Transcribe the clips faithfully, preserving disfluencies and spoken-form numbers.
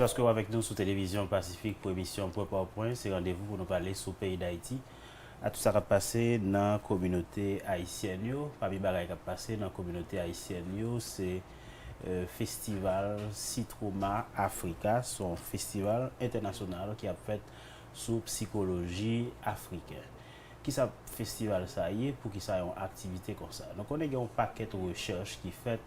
Paske w avèk nou sou Televizyon Pasifik pou emisyon Pwen pa Pwen, se randevou pou nou pale sou peyi Dayiti, ak tout sa k ap pase nan kominote ayisyèn yo. Pami bagay k ap pase nan kominote ayisyèn yo, se, e, festival Sitroma Africa, se yon festival entènasyonal ki ap fèt sou psikoloji afriken. Kisa festival sa ye? Poukisa yon aktivite konsa? Nou konnen gen yon pakèt rechèch ki fèt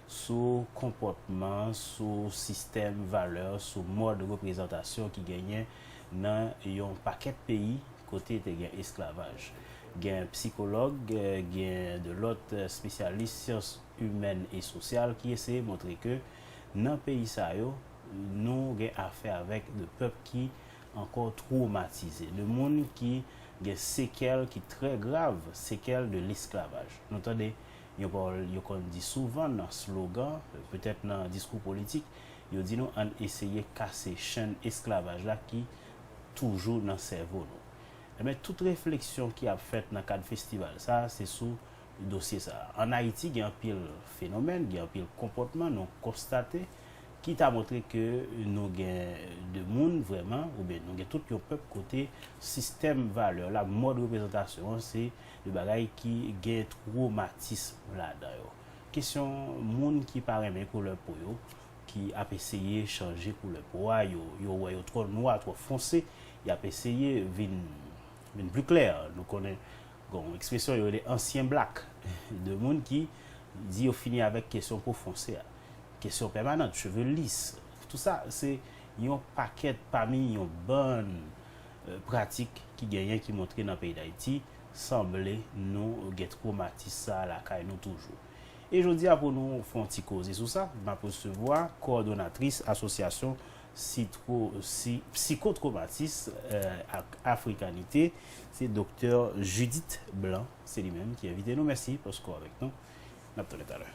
sou konpòtman, sou sistèm valè, sou mòd reprezantasyon ki genyen nan yon pakèt peyi kote te gen esklavaj. Gen psikològ, gen de lòt espesyalis syans imèn e sosyal ki eseye montre ke nan peyi sa yo, nou gen afè avèk de pèp ki ankò twomatize, de moun ki gen sekèl ki trè grav, sekèl de lesklavaj. Nou tande yon pawòl yo konn di souvan nan slogan, petèt nan diskou politik, yo di nou ann eseye kase chenn esklavaj la ki toujou nan sèvo nou. Ebyen, tout refleksyon ki ap fèt nan kad festival sa, se sou dosye sa. Ann Ayiti, gen anpil fenomèn, gen anpil konpòtman nou konstate ki ta montre ke nou gen de moun vrèman, oubyen nou gen tout yon pèp kote sistèm valè la, mòd reprezantasyon an, se de bagay ki gen twomatism ladan yo. Kesyon moun ki pa renmen koulè po yo, ki ap eseye chanje koulè po a, yo, yo wè yo twò nwa, twò fonse, y ap eseye vin, vin pli klè. Nou konnen gen yon ekspresyon yo rele ansyen blak, de moun ki di yo fini avèk kesyon po fonse a. Kesyon pèmanant, cheve lis, tout sa, se yon pakèt pami yon bann, e, pratik ki genyen ki montre nan peyi Dayiti, sanble nou gen twomatis sa a lakay nou toujou. E jodi a, pou nou fè yon ti koze sou sa, m ap resevwa kowòdonatris Asosyasyon Sitwo-, Si-, Psikotwomatis, e, ak Afrikanite, se Doktè Judith Blanc, se li menm ki envite nou. Mèsi paske w avèk nou. N ap tounen talè.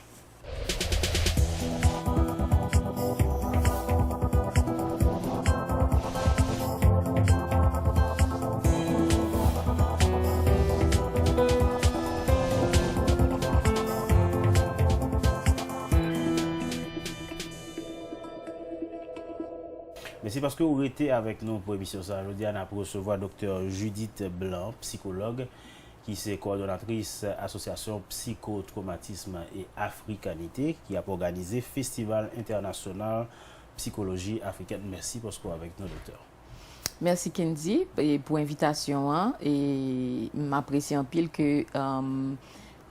Mèsi paske w rete avèk nou pou emisyon sa a. Jodi a, n ap resevwa Doktè Judith Blanc, psikològ, ki se kowòdonatris Asosyasyon Psikotwomatism e Afrikanite, ki ap òganize Festival Entènasyonal Psikoloji Afrikèn. Mèsi paske w avèk nou, Doktè. Mèsi, Kendy, e pou envitasyon an. E m apresye anpil ke, um,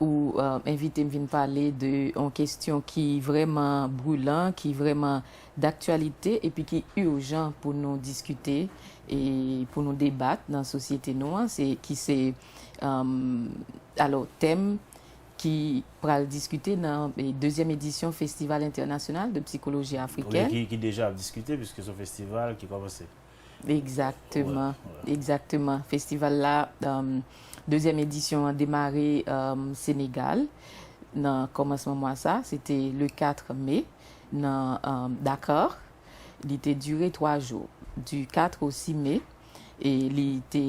ou, um, envite m vin pale de yon kesyon ki vrèman brilan, ki vrèman daktyalite, epi ki ijan pou nou diskite e pou nou debat nan sosyete nou an, se, ki se, um, alò, tèm ki pral diskite nan, e, dezyèm edisyon Festival Entènasyonal de Psikoloji Afrikèn. Wi, ki, ki deja ap diskite, piske se yon festival ki kòmanse. Egzakteman, egzakteman. Festival la, um, dezyèm edisyon an demare, um, Senegal nan kòmansman mwa sa, se te le kat me nan, um, Dakar. Li te dire twa jou, du kat o sis me. E li te,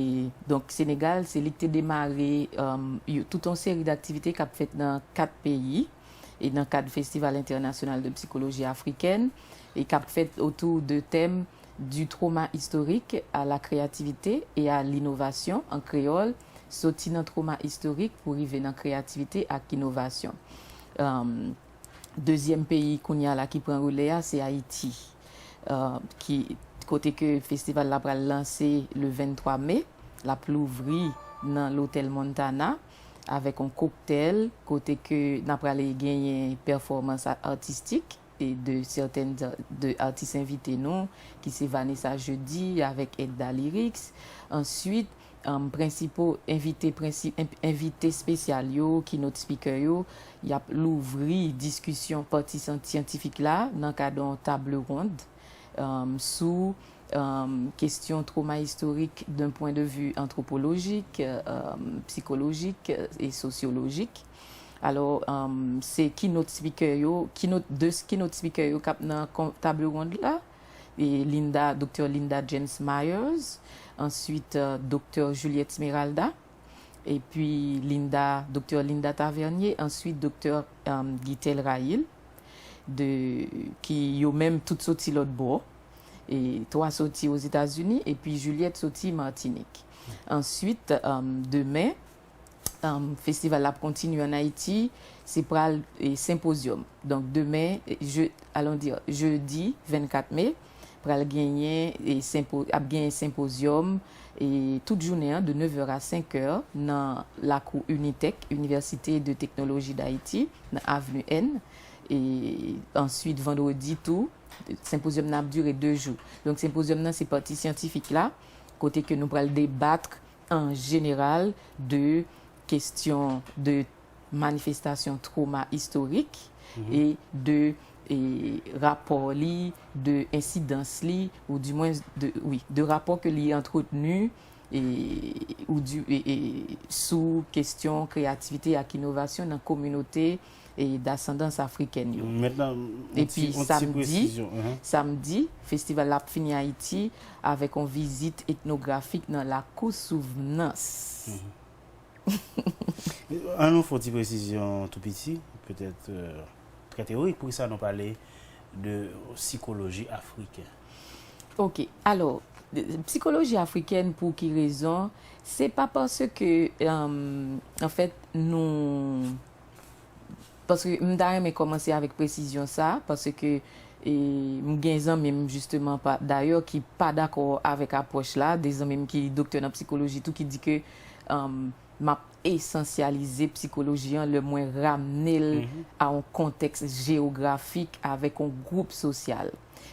donk, Senegal, se li ki te demare, um, yo, tout yon seri daktivite k ap fèt nan kat peyi e nan kad Festival Entènasyonal de Psikoloji Afrikèn, e k ap fèt otou de tèm du trauma historique à la créativité et à l'innovation an kreyòl, soti nan twoma istorik pou rive nan kreyativite ak inovasyon. Um, dezyèm peyi kounye a la ki pran relè a, se Ayiti. Uh, ki, kote ke festival la pral lanse le venntwa me, l ap louvri nan Lotèl Montana avèk yon koktèl kote ke n ap prale genyen pèfòmans a-, atistik e de sètèn de atis envite nou, ki se Vanessa Jeudi avèk Edda Lyrics. Answit, um, prensipo envite, prensi-, en-, envite espesyal yo, keynote speaker yo, y ap louvri diskisyon pati syan-, syantifik la nan kad yon table ronde, um, sou, um, kesyon twoma istorik d'un point de vue antwopolojik, um, psikolojik e sosyolojik. Alò, um, se keynote speaker yo, keynote, de keynote speaker yo k ap nan kon-, table ronde la, e Linda, Doktè Linda James Myers, answit, euh, Doktè Juliette Smeralda, epi Linda, Doktè Linda Tavernier, answit Doktè, euh, Guitel Raïl, de, ki yo menm tout soti lòt bò. E twa soti Ozetazini, epi Juliette soti Matinik. Answit, um, demen, um, festival la ap kontinye an Ayiti, se pral e, senpozyòm. Donk, demen, e, je, allons dire, jedi vennkat me, pral genyen e, senpo, ap genyen senpozyòm e, tout jounen an, de neuf heures à cinq heures, nan lakou Unitech, Université de Technologie d'Haïti, nan Avenue N. E answit, vandredi tou, senpozyòm nan ap dire de jou. Donk, senpozyòm nan, se pati syantifik la, kote ke nou pral debat an jeneral de kesyon de manifestasyon twoma istorik e de e, rapò li, de ensidans li, ou dimwen de, wi, de rapò ke li antreteni e, ou di, e, e, sou kesyon kreyativite ak inovasyon nan kominote e, dasandans afrikèn yo. Mentnan, yon Epi ti, yon ti samdi, presizyon. Mhm. Samdi, festival la ap fini Ayiti avèk yon vizit etnografik nan lakou Souvnans. Mhm. An nou fè yon ti presizyon tou piti, petèt, euh, trè teyorik, poukisa nou pale de sikoloji afriken? Ok, alò, sikoloji afrikèn, pou ki rezon? Se pa paske, euh, anfèt, nou, paske m ta renmen kòmanse avèk presizyon sa, paske, e, m gen zanmi m, jisteman, pa, dayè, ki pa dakò avèk apwòch la, de zanmi m ki doktè nan sikoloji tou, ki di ke, um, m ap esansyalize sikoloji an lè mwen ramne l a yon kontèks jewografik avèk yon gwoup sosyal.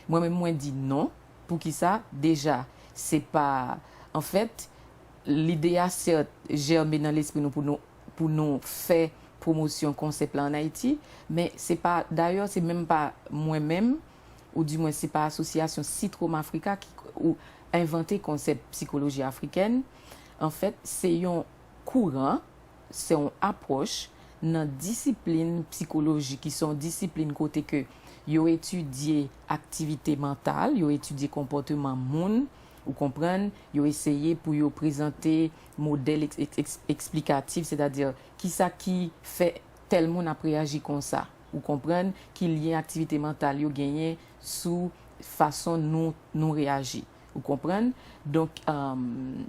Mwen menm, mwen di non. Poukisa? Deja, se pa, anfèt, lide a, sèt, jèmen nan lespri nou pou nou, pou nou fè pwomosyon konsèp la an Ayiti, men se pa, dayè, se menm pa mwen menm, ou dimwen se pa asosyasyon Citrom Africa ki ou envante konsèp sikoloji afrikèn. Anfèt, se yon kouran, se yon apwòch nan disiplin sikoloji ki se yon disiplin kote ke yo etidye aktivite mantal, yo etidye konpòteman moun, ou konprann, yo eseye pou yo prezante modèl eks-, eks-, eks-, eksplikatif, sètadi kisa ki fè tèl moun ap reyaji konsa, ou konprann, ki lyen aktivite mantal yo genyen sou fason nou, nou reyaji, ou konprann. Donk, um,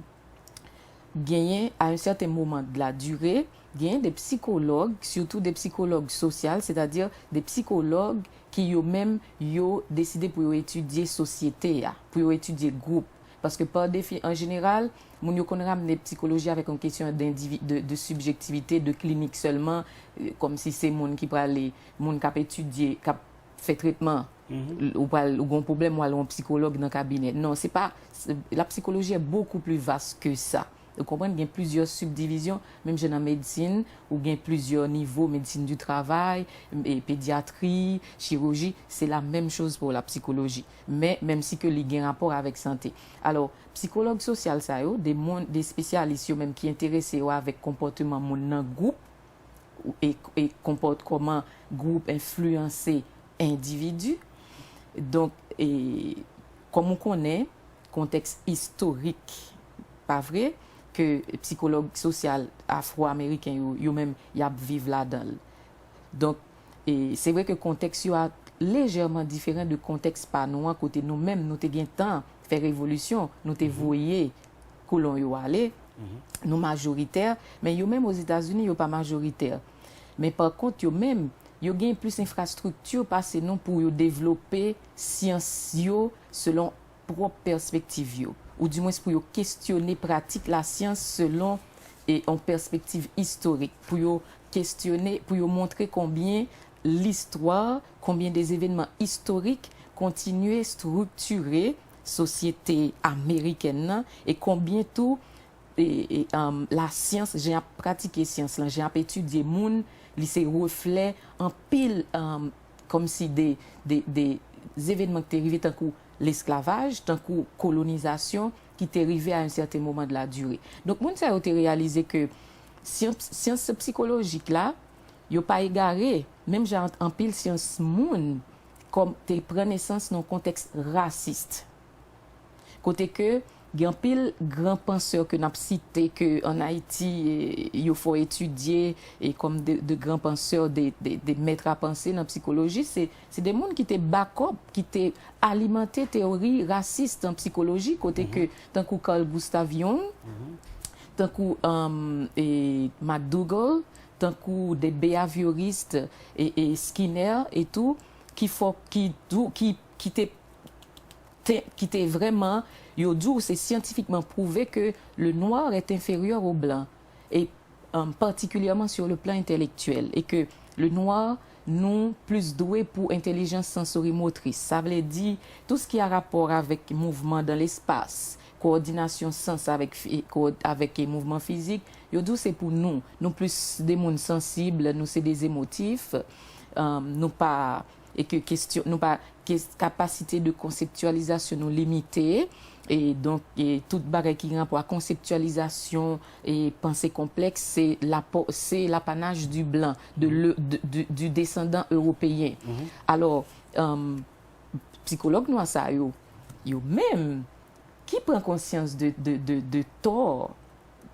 genyen, à un certain moment de la durée, genyen de psikològ, sitou de psikològ sosyal, sètadi de psikològ ki yo menm, yo deside pou yo etidye sosyete a, pou yo etidye gwoup. Paske pa defi, an jeneral, moun yo konn ramne sikoloji avèk yon kesyon de, de sibjektivite, de klinik sèlman, euh, kòmsi se moun ki prale, moun k ap etidye, k ap fè tretman, ou pral, ou gen yon pwoblèm, ou al yon psikològ nan kabinè. Non, se pa, se, la psychologie est beaucoup plus vaste que ça. Ou konprann, gen plizyè sibdivizyon, menm jan nan medsin, ou gen plizyè nivo, médecine du travail, e, pédiatrie, chirurgie, c'est la même chose pour la psychologie. Men, menm si ke li gen rapò avèk sante. Alò, psikològ sosyal sa yo, de moun, de espesyalis yo menm ki enterese yo avèk konpòteman moun nan gwoup, e, e konpòt-, kòman gwoup enfliyanse endividi. Donk, e, kòm ou konnen, kontèks istorik, pa vre, ke psikològ sosyal afwo-ameriken yo, yo menm, y ap viv ladan l. Donk, e, se vre ke kontèks yo a lejèman diferan de kontèks pa nou an, kote nou menm, nou te gen tan fè revolisyon, nou te voye kolon yo ale, nou majoritè, men yo menm Ozetazini, yo pa majoritè. Men pa kont, yo menm, yo gen plis enfrastrikti pase nou pou yo devlope syans yo selon pwòp pèspektiv yo, oudimwens pou yo kestyone pratik lasyans selon, e, yon pèspektiv istorik, pou yo kestyone, pou yo montre konbyen listwa, konbyen de evènman istorik kontinye estriktire sosyete amerikèn nan, e konbyen tou, e, e, um, lasyans, jan y ap pratike syans lan, jan y ap etidye moun, li se reflè anpil, um, kòmsi de, de, de evènman ki te rive tankou lesklavaj, tankou kolonizasyon ki te rive à un certain moment de la durée. Donk, moun sa yo te reyalize ke syans, syans sikolojik la, yo pa egare, menm jan anpil syans moun kòm te pran nesans nan yon kontèks rasis. Kote ke Gen anpil gran pansè ke n ap site ke ann Ayiti, e, yo fò etidye, e kòm de, de gran pansè, de, de, de mèt a panse nan psikoloji, se, se de moun ki te bakòp, ki te alimante teyori rasis nan psikoloji, kote ke, tankou Carl Gustav Jung, tankou, um, e, McDougall, tankou de behavioristes e, e Skinner e tou, ki fò, ki, dou- ki, ki te, te, ki te vrèman, yo di w se syantifikman pwouve ke le noir est inférieur au blanc, e, um, particulièrement sur le plan intellectuel, e ke le noir, nou plis dwe pou entèlijans sansorimotris. Sa vle di, tout ce qui a rapport avec mouvement dans l'espace, kowòdinasyon sans avèk, fi- kowòd- avèk, e, mouvman fizik, yo di w se pou nou. Nou plis de moun sansib, nou se de emotif, um, nou pa, e ke kesyon, nou pa, kes- kapasite de konseptyalizasyon nou limite, e donk, e tout bagay ki gen rapò a konseptyalizasyon e panse konplèks, se lapo- se l'apanaj du blanc, de le, de, du, du descendant européen. Alò, um, psikològ nwa sa yo, yo menm, ki pran konsyans de, de, de, de tò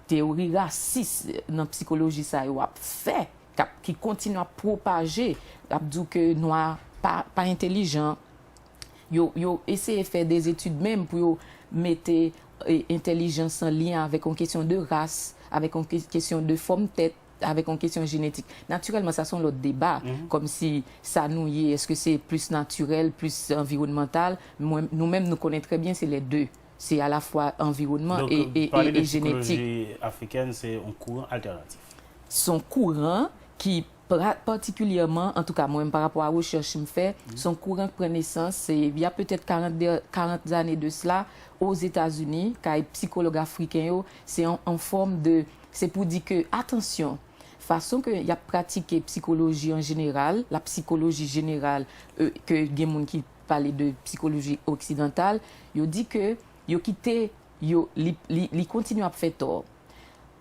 teyori rasis nan psikoloji sa yo ap fè, k ap, ki kontinye ap pwopaje, ap di w ke nwa pa, pa entèlijan. Yo, yo eseye fè de etid menm pou yo mete, e, entèlijans an lyen avèk yon kesyon de ras, avèk yon ke- kesyon de fòm tèt, avèk yon kesyon jenetik. Natirèlman, sa se yon lòt deba, kòmsi sa nou ye, èske se plis natirèl, plis anviwònmantal? Mwen, nou menm, nou konnen trè byen se lè de. Se alafwa anviwònman e, e, e, e jenetik. Donk, pale de psikoloji afrikèn, se yon kouran altènatif. Se yon kouran ki, pra- patikilyèman, antouka mwen menm, pa rapò a rechèch m fè, se yon kouran k pran nesans, se, il y a peut-être quarante de, quarante années de cela, Ozetazini, kay psikològ afriken yo, se yon, yon fòm de, se pou di ke, atansyon, fason ke y ap pratike psikoloji an jeneral, la psychologie générale, e, ke gen moun ki pale de psikoloji oksidantal, yo di ke yo kite, yo, li, li, li kontinye ap fè tò.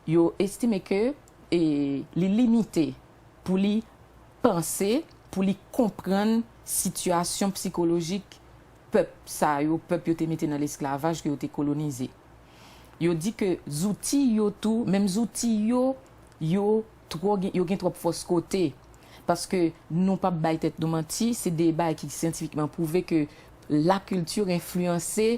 Yo estime ke, e, li limite pou li panse, pou li konprann sitiyasyon psikolojik pèp sa yo, pèp yo te mete nan lesklavaj, ke yo te kolonize. Yo di ke zouti yo tou, menm zouti yo, yo twò gen, yo gen twòp fòs kote. Paske nou p ap bay tèt nou manti, se de bagay ki syantifikman pwouve ke lakilti enfliyanse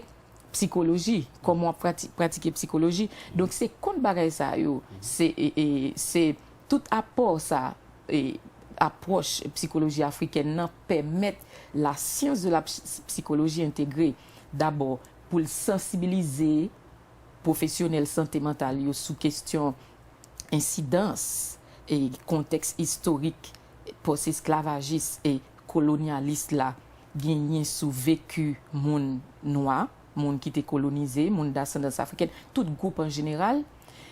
psikoloji, kòman w ap prati- pratike psikoloji. Donk, se kont bagay sa yo, se, e, e, se tout apò sa, e, apwòch psikoloji afrikèn nan pèmèt la science de la psy- psychologie intégrée, dabò, pou l sansibilize pwofesyonèl sante mantal yo sou kesyon ensidans e kontèks istorik pòs-esklavajis e kolonyalis la genyen sou veki moun nwa, moun ki te kolonize, moun dasandans afrikèn, tout gwoup an jeneral.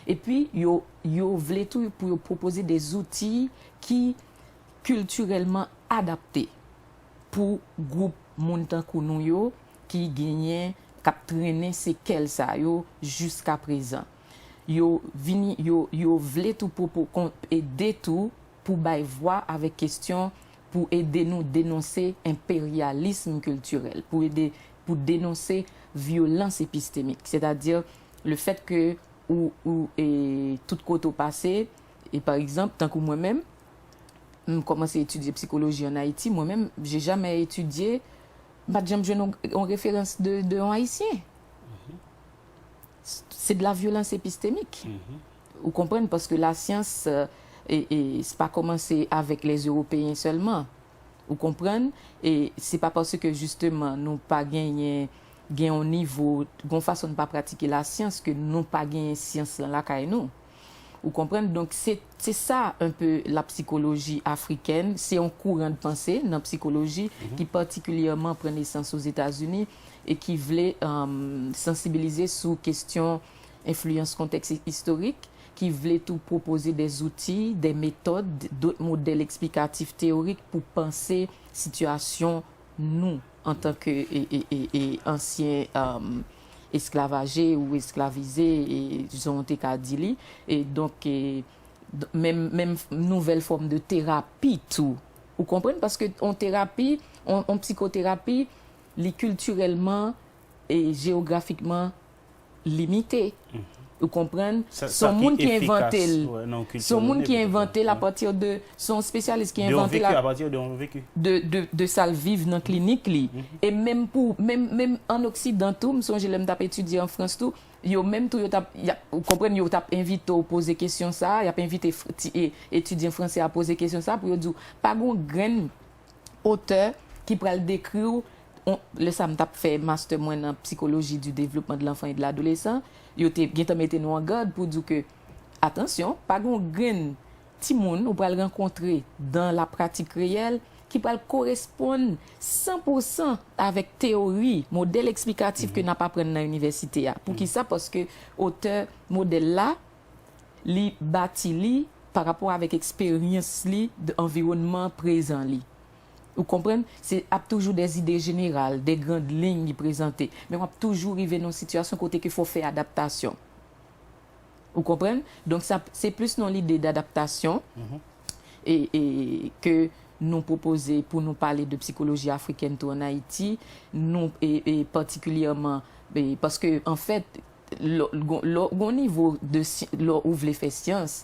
Epi, yo, yo vle tou pou yo pwopoze de zouti ki kiltirèlman adapte pou gwoup moun tankou nou yo ki genyen, k ap trennen sekèl sa yo jiska prezan. Yo vini, yo, yo vle tou pwopo- kon- ede tou pou bay vwa avèk kesyon pou ede nou denonse enperyalism kiltirèl, pou ede, pou denonse vyolans epistemik, sètadi le fèt ke ou, ou, e, tout kote w pase, e pa egzanp, tankou mwen menm, m kòmanse etidye psikoloji ann Ayiti, mwen menm, j'ai jamais étudié, m pa t janm jwenn yon, yon referans de, de yon Ayisyen. C'est de la violence épistémique. Ou konprann, paske lasyans, e, e, se pa kòmanse avèk lè Ewopeyen sèlman. Ou konprann? E se pa paske, jisteman, nou pa genyen, gen yon nivo, gon fason n pa pratike lasyans ke nou pa genyen syans lan lakay nou. Ou konprann? Donk, se, se sa, un peu, la psychologie africaine. Se yon kouran de panse nan psikoloji ki patikilyèman pran nesans Ozetazini e ki vle, um, sansibilize sou kesyon enfliyans kontèks istorik, ki vle tou pwopoze de zouti, de metòd, dòt modèl eksplikatif teyorik pou panse sitiyasyon nou antanke, e, e, e, e ansyen, um, esklavaje ou esklavize, e jan w te ka di li. E donk, e, d- menm, menm nouvèl fòm de terapi tou. Ou konprann? Paske yon terapi, yon, yon psikoterapi, li kiltirèlman e jewografikman limite. Ou konprann? Se yon moun ki envante l. Se yon moun ki envante l apati de, se yon espesyalis ki envante l de, de, de sa l viv nan klinik li. E menm pou, menm, menm ann Oksidan tou, m sonje lè m t ap etidye an Frans tou, yo menm tou, yo t ap, y ap, ou konprann, yo t ap envite w poze kesyon sa a, y ap envite etidyan fransè a poze kesyon sa a pou yo di w, pa gen yon grenn otè ki pral dekri w, lè sa a m t ap fè master mwen nan psychologie du développement de l'enfant et de l'adolescent, yo te gentan mete nou an gad pou di w ke, atansyon, pa gen yon grenn timoun ou pral rankontre dans la pratique réelle ki pral koresponn san pou san avèk teyori, modèl eksplikatif ke n ap aprann nan inivèsite a. Poukisa? Paske otè modèl la, li bati li pa rapò avèk eksperyans li, anviwònman prezan li. Ou konprann? Se ap toujou des idées générales, des grandes lignes li prezante. Men w ap toujou rive nan yon sitiyasyon kote ke fò fè adaptasyon. Ou konprann? Donk, sa, se plis nan lide d'adaptation e, e ke nou pwopoze pou nou pale de psychologie africaine tou an Ayiti, nou, e, e patikilyèman, e, paske, anfèt, lè, lè, gon nivo de, lè ou vle fè syans,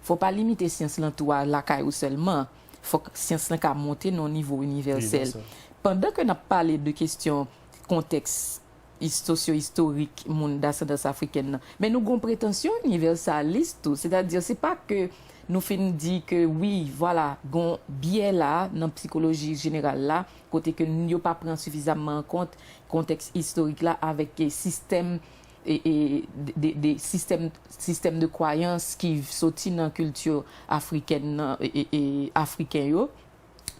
fò pa limite syans lan tou a lakay ou sèlman. Fòk syans lan ka monte nan yon nivo inivèsèl. Pandan ke n ap pale de kesyon kontèks sosyo-istorik moun dasandans afrikèn nan. Men nou gon pretansyon inivèsalis tou, sètadi se pa ke nou fin di ke wi, vwala, gon byè la nan sikoloji jeneral la, kote ke yo pa pran sifizamman an kont kontèks istorik la avèk sistèm e, e, de, de, de sistèm, sistèm de kwayans ki soti nan kilti afrikèn nan, e, e, e, afriken yo.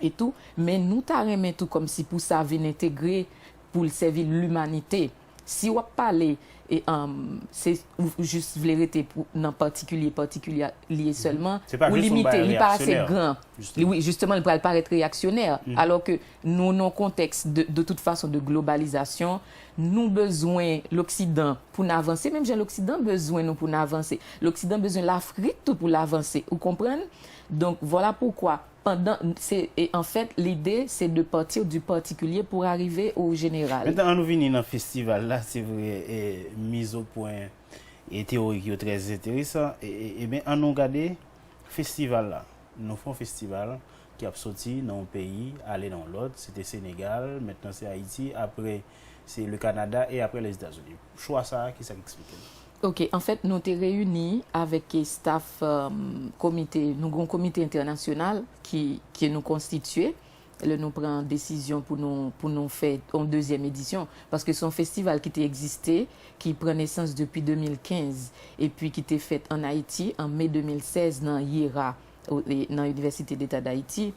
E tou, men nou ta renmen tou kòmsi pou sa vin entegre, pou l sèvi limanite. Si w ap pale, e, um, se, ou jis vle rete pou, nan patikilye, patikilye sèlman, ou limite, li pa ase gran. Li, wi, jisteman, li pral parèt reyaksyonè. Alò ke nou, nan yon kontèks de, de tout fason de globalizasyon, nou bezwen Loksidan pou n avanse, menm jan Loksidan bezwen nou pou n avanse. Loksidan bezwen Lafrik tou pou l avanse. Ou konprann? Donk, vwala poukwa, pandan, se, e, anfèt, lide, se de partir du particulier pour arriver au général. Mentnan, ann nou vini nan festival la, se vre, e, miz o pwen, e, teyorik yo trè enteresan. E, e, ebyen, ann nou gade festival la. Nou fè yon festival ki ap soti nan yon peyi, ale nan yon lòt, se te Senegal, mentnan se Ayiti, apre se le Kanada e apre Lèzetazini. Chwa sa a, kisa k eksplike l? Ok, anfèt, nou te reyini avèk staff, um, komite, nou gen yon komite entènasyonal ki, ke nou konstitye, lè nou pran desizyon pou nou, pou nou fè yon dezyèm edisyon. Paske se yon festival ki te egziste, ki pran nesans depi de mil kenz, epi ki te fèt ann Ayiti an me de mil sèz nan yera, o, e, nan Université d'État d'Haïti.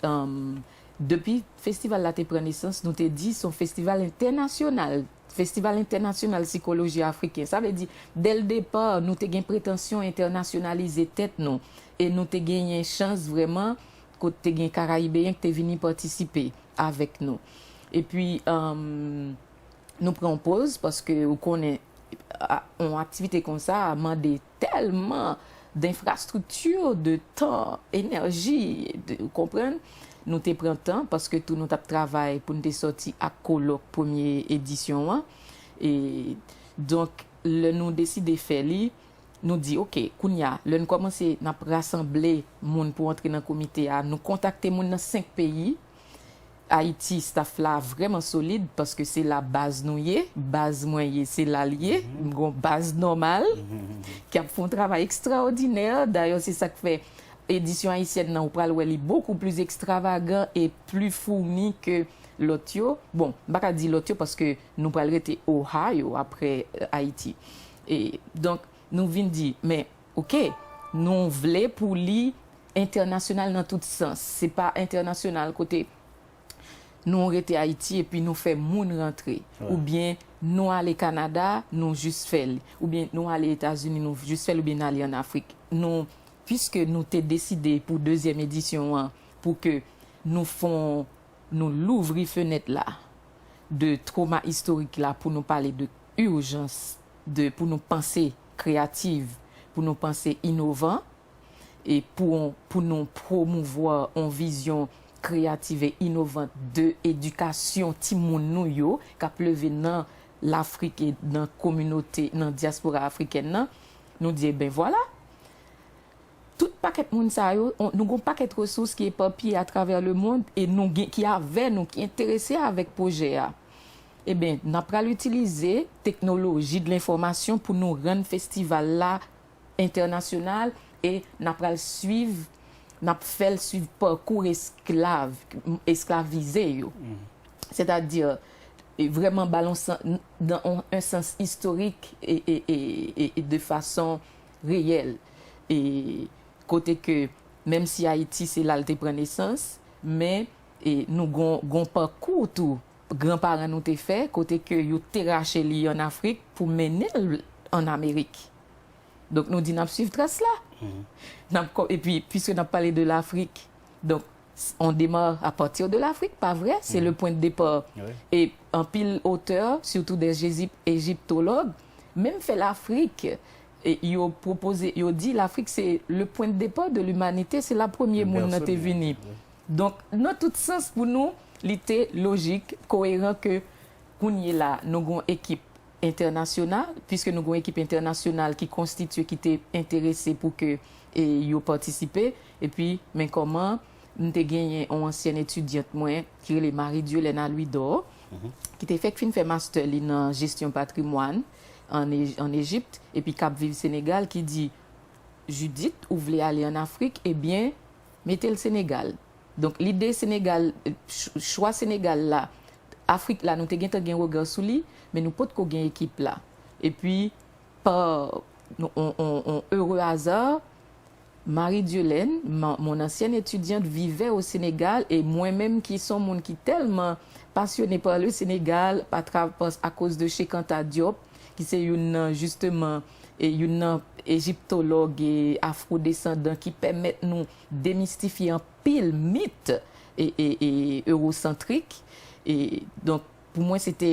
Um, depi festival la te pran nesans, nou te di se yon festival entènasyonal. Festival Entènasyonal Sikoloji Afriken. Sa vle di, dè l depa, nou te gen pretansyon entènasyonalize tèt nou. E nou te genyen chans vrèman, kote te gen Karayibeyen ki te vini patisipe avèk nou. Epi, um, nou pran yon poz, paske ou konnen, a, yon aktivite konsa a mande tèlman denfrastrikti, de tan, enèji, de, ou konprann? Nou te pran tan, paske tou nou t ap travay pou n te sòti ak kolòk premye edisyon an. E, donk, lè nou deside fè li, nou di, ok, kounye a, lè n kòmanse, n ap rasanble moun pou antre nan komite a, nou kontakte moun nan senk peyi. Ayiti, staff la vrèman solid, paske se la baz nou ye, baz mwen ye, se la l ye, m gon baz nòmal, ki ap fè yon travay ekstraòdinè. Dayè, se sa k fè edisyon ayisyèn nan, ou pral wè li bokou pli ekstravagan e pli founi ke lòt yo. Bon, m pa ka di lòt yo, paske nou pral rete Ohio apre, e, Ayiti. E, donk, nou vin di, men, ok, nou vle pou li entènasyonal nan tout sans. Se pa entènasyonal kote nou rete Ayiti epi nou fè moun rantre. Oubyen nou ale Kanada, nou jis fè l. Oubyen nou ale Etazini, nou jis fè l, oubyen n ale ann Afrik. Nou, piske nou te deside pou dezyèm edisyon an, pou ke nou fè yon, nou louvri fenèt la de twoma istorik la pou nou pale de ijans, de, pou nou panse kreyatif, pou nou panse inovan, e pou, pou nou pwomouvwa yon vizyon kreyatif e inovant de edikasyon timoun nou yo k ap leve nan Lafrik e nan kominote, nan dyaspora afrikèn nan, nou di, ebyen, vwala, tout pakèt moun sa yo, on- nou gon pakèt resous ki epapiye atravè lemond e nou gen, ki avè nou, ki enterese avèk pwojè a. Ebyen, n ap pral itilize teknoloji de lenfòmasyon pou nou rann festival la entènasyonal e n ap pral swiv, n ap fè l swiv pakou esklav, esklavize yo. Sètadi, e vrèman ba l yon sans, dans un, un sens historique et, et, et, et, et de façon réelle. E kote ke, menm si Ayiti se la l te pran nesans, men e nou gon, gon pakou tou, granparan nou te fè, kote ke yo te rache li ann Afrik pou mennen l ann Amerik. Donk, nou di n ap swiv tras la. N ap ko- epi, puisque n ap pale de Lafrik, donk, s- on démarre à partir de l'Afrique, pa vre? Se le point de départ. E anpil otè, surtout des égyp- égyptologues, menm fè Lafrik, e yo pwopoze, yo di Lafrik se le point de départ de l'humanité, se la premye moun nan te vini. Donk, nan tout sans, pou nou, li te lojik, koeran ke kounye la, nou gon ekip entènasyonal, puisque nou gon ekip entènasyonal ki konstitye, ki te enterese pou ke e yo patisipe. Epi, men kòman, m te genyen yon ansyèn etidyant mwen ki rele Marie Dieuleine Alouidor, ki te fèk fin fè master li nan jesyon patrimwàn an E- an Ejipt, epi k ap viv Senegal, ki di, Judith, ou vle ale ann Afrik, ebyen, mete l Senegal. Donk, lide Senegal, ch- chwa Senegal la, Afrik la, nou te gentan gen rega sou li, men nou potko gen ekip la. Epi, pa yon, yon, yon, yon heureux hasard, Marie Dieuleine, ma- mon ancienne étudiante, vivait au Sénégal, e mwen menm ki s on moun ki tèlman passionné par le Sénégal, pa tra- pas- à cause de Cheikh Anta Diop, ki se youn nan, jisteman, e youn nan ejiptològ e afwodesandan ki pèmèt nou demistifye anpil mit e, e, e ewosantrik. E, donk, pou mwen, se te,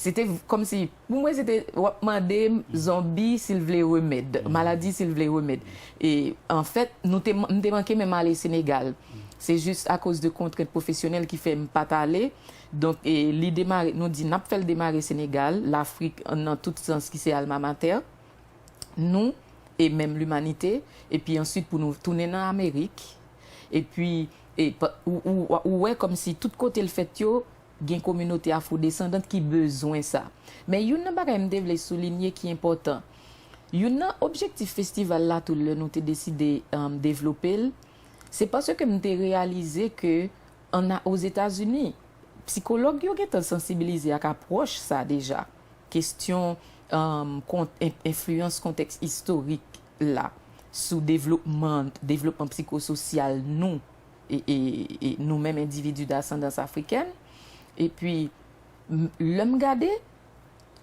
se te kòmsi, pou mwen, se te w ap mande zonbi si l vle remèd, maladi si l vle remèd. E, anfèt, nou te, m te manke menm ale Senegal. Se jis akoz de kontrent pwofesyonèl ki fè m pa t ale. Donk, e, li demare, nou di n ap fè l demare Senegal, Lafrik, nan tout sans ki se alma mater nou, e menm limanite, epi answit pou nou tounen nan Amerik, epi, e, pa- ou, ou, ou wè kòmsi tout kote l fèt yo, gen kominote afwodesandan ki bezwen sa. Men youn nan bagay m te vle soulinye ki enpòtan, youn nan objektif festival la tou lè nou te deside, um, devlope l, se paske m te reyalize ke ann a- Ozetazini, sikològ yo gentan sansibilize ak apwòch sa deja. Kestyon, um, kont- en- enfliyans kontèks istorik la sou devlopman, devlopman psikososyal nou e, e, e nou menm endividi d asandans afrikèn. Epi, m- lè m gade,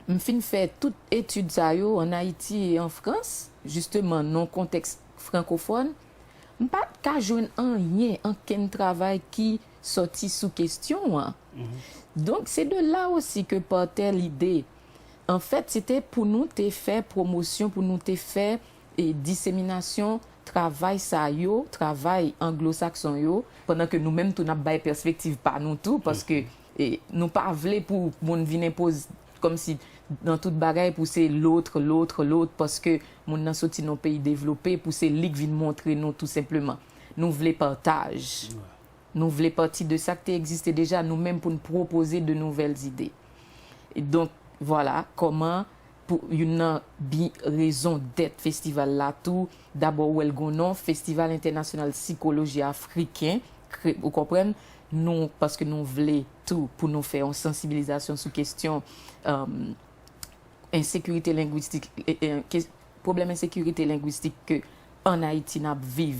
m fin fè tout etid sa yo ann Ayiti e an Frans, jisteman, nan yon kontèks frankofòn, m pa t ka jwenn anyen, ankenn travay ki sòti sou kestyon an. Donk, se de la osi ke pati lide. Anfèt, se te pou nou te fè pwomosyon, pou nou te fè, e, diseminasyon travay sa yo, travay anglosakson yo, pandan ke nou menm tou n ap bay pèspektiv pa nou tou, paske, e, nou pa vle pou moun vin enpoze kòmsi nan tout bagay pou se lòt, lòt, lòt, paske moun nan soti nan yon peyi devlope, pou se li k vin montre nou tou senpleman. Nou vle pataj. Nou vle pati de sa k te egziste deja, nou menm pou n pwopoze de nouvèl ide. E donk, vwala kòman, pou youn nan bi- rezon dèt festival la tou, dabò, ou wè l gon non, Festival Entènasyonal Sikoloji Afriken, kre- ou konprann, nou, paske nou vle tou pou nou fè yon sansibilizasyon sou kestyon, um, ensekirite lengwistik, e, e, ke- pwoblèm ensekirite lengwistik ke ann Ayiti n ap viv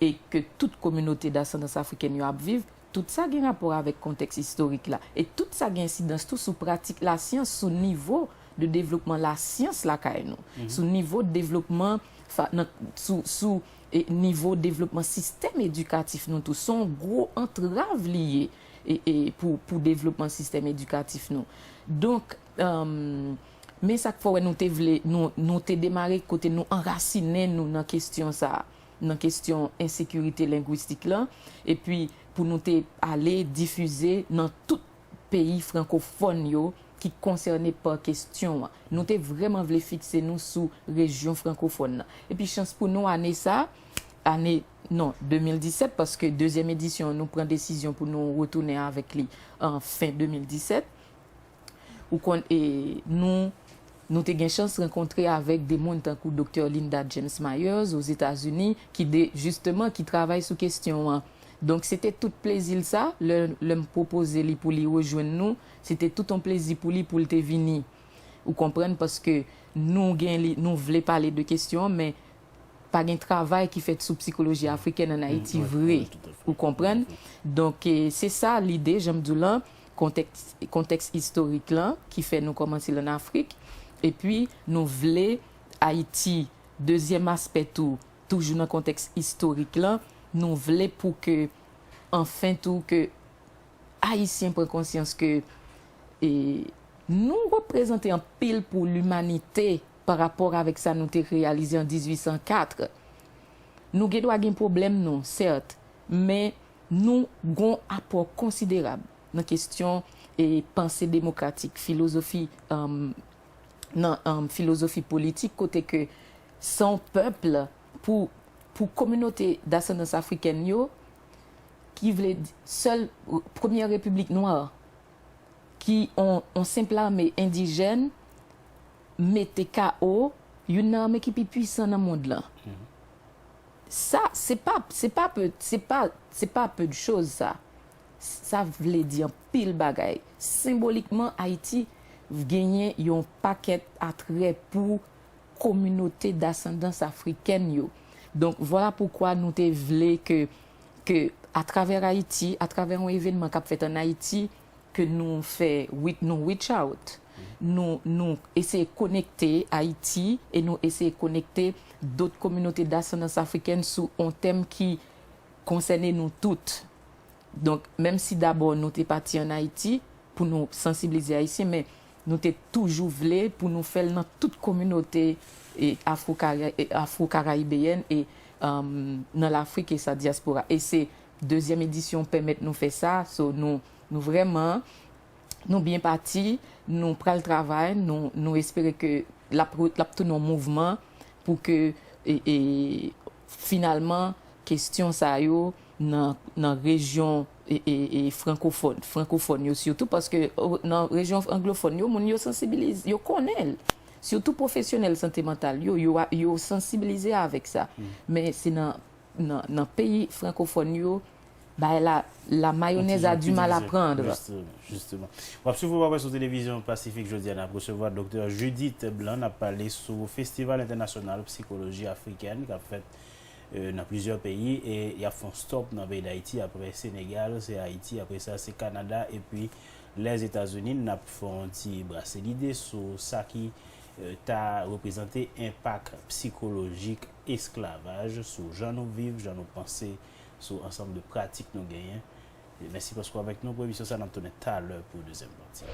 e ke tout kominote d asandans afrikèn yo ap viv, tout sa gen rapò avèk kontèks istorik la. E tout sa gen ensidans tou sou pratik lasyans, sou nivo de devlopman lasyans lakay nou, sou nivo de devlopman, fa- nan- sou, sou, e, nivo devlopman sistèm edikatif nou tou. Se yon gwo antrav li ye, e, e, pou, pou devlopman sistèm edikatif nou. Donk, um, men sa k fè w wè nou te vle, nou, nou te demare kote nou anrasinen nou nan kestyon sa a, nan kestyon ensekirite lengwistik lan, epi pou nou te ale difize nan tout peyi frankofòn yo, ki konsène pa kesyon an. Nou te vrèman vle fikse nou sou rejyon frankofòn nan. Epi chans pou nou, ane sa, ane, non, de mil disèt, paske dezyèm edisyon an, nou pran desizyon pou nou retounen avèk li an fen de mil disèt. Ou konn, e, nou, nou te gen chans rankontre avèk de moun tankou Doktè Linda James Myers, Ozetazini, ki de, jisteman, ki travay sou kesyon an. Donk, se te tout plezi l sa, lè, lè m pwopoze li pou li rejwenn nou, se te tout yon plezi pou li pou l te vini. Ou konprann? Paske nou gen li, nou vle pale de kesyon an, men pa gen travay ki fèt sou psikoloji afrikèn ann Ayiti vre. Ou konprann? Donk, e, se sa lide, jan m di w lan, kontèks, kontèks istorik lan, ki fè nou kòmanse l ann Afrik. Epi, nou vle Ayiti, dezyèm aspè tou, toujou nan kontèks istorik lan, nou vle pou ke, anfen tou, ke Ayisyen pran konsyans ke, e, nou reprezante anpil pou limanite pa rapò avèk sa nou te reyalize an dizuit san kat. Nou gen dwa gen pwoblèm nou, sèt, men nou gon apò konsiderab nan kesyon, e, panse demokratik, filozofi, um, nan, um, filozofi politik, kote ke se yon pèp pou, pou kominote dasandans afrikèn yo, ki vle di sèl premyè repiblik nwa, ki on, on senp lame endijèn mete K O youn nan lame ki pi pwisan nan mond lan. Sa, se pa, se pa pe, se pa, se pa peu de chose, sa. Sa vle di anpil bagay. Senbolikman, Ayiti genyen yon pakèt atrè pou kominote dasandans afrikèn yo. Donk, vwala poukwa nou te vle ke, ke atravè Ayiti, atravè yon evènman k ap fèt ann Ayiti, ke nou fè, nou reach out, nou, nou eseye konekte Ayiti e nou eseye konekte dòt kominote dasandans afrikèn sou yon tèm ki konsène nou tout. Donk, menm si dabò nou te pati ann Ayiti pou nou sansiblize Ayisyen, men nou te toujou vle pou nou fè l nan tout kominote, e, afwo-kara-, e, afwo-karayibeyèn e, um, nan Lafrik e sa dyaspora. E se dezyèm edisyon pèmèt nou fè sa. So, nou, nou vrèman, nou byen pati, nou pral travay, nou, nou espere ke l ap, l ap tounen yon mouvman pou ke, e, e, finalman, kesyon sa yo nan, nan rejyon, e, e, e, frankofòn, frankofòn yo sitou, paske, o, nan rejyon anglofòn yo, moun yo sansibilize, yo konnen l. Sitou pwofesyonèl sante mantal yo, yo, yo sansibilize avèk sa. Men se nan, nan, nan peyi frankofòn yo, bagay la, la mayonnaise a du mal à prendre. Jisteman, jisteman. W ap swiv Ou pa près sou televizyon Pasifik. Jodi a, n ap resevwa Doktè Judith Blanc, n ap pale sou Festival Entènasyonal Psikoloji Afrikèn k ap fèt, e, nan plizyè peyi, e y ap fè yon stop nan peyi Dayiti, apre Senegal, se Ayiti, apre sa, se Kanada, epi Lèzetazini. N ap fè yon ti brase lide sou sa ki, e, ta reprezante enpak psikolojik esklavaj sou jan nou viv, jan nou panse, sou ansanm de pratik nou genyen. E mèsi paske w avèk nou pou emisyon sa, n ap tounen talè pou dezyèm pati.